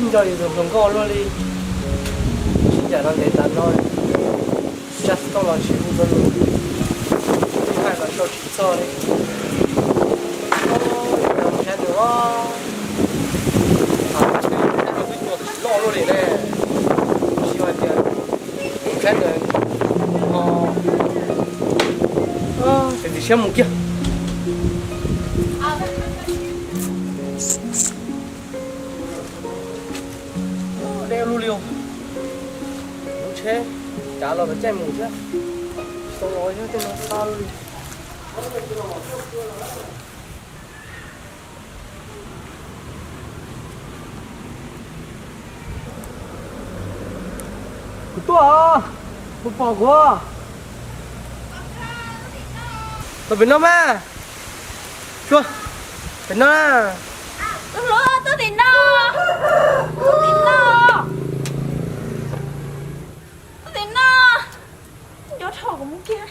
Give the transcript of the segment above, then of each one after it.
Nco yus tus hluas nkauj luaj li, sib ncaim los ntev tas no, tsa toj los tsis hu rau yus, tub hais los sau tsis txog li. Mus saib nws os, saib nws twb cua tam sim loj luaj li ne, tsis hais tias mus saib nws ho, txiav txim siab mus kiag. Deb luaj li os. Lub tsheb cav los lawv caij mus thiab, tsis tau los thiab, tej no xa luaj li. Kuv tuaj, kuv pom kuv. Los pem no mas. Sua, pem no. Tus hluas, tuaj tim no. Tuaj tim no. Tuaj tim no. Nco dhau kuv mus kiag.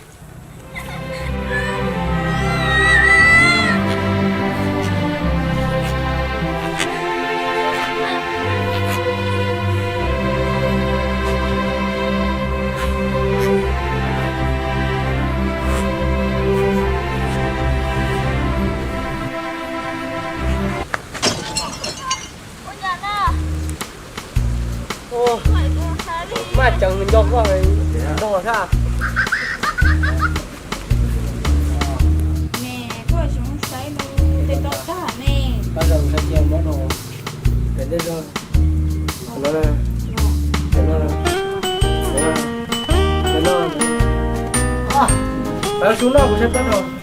Maj ceev nco koj dog thiab. Ne, koj tsis saib no, tej toj tag ne. Pab zog ntshai cia mob rau pem tej zog. Pab su noj kuv saib pab rau.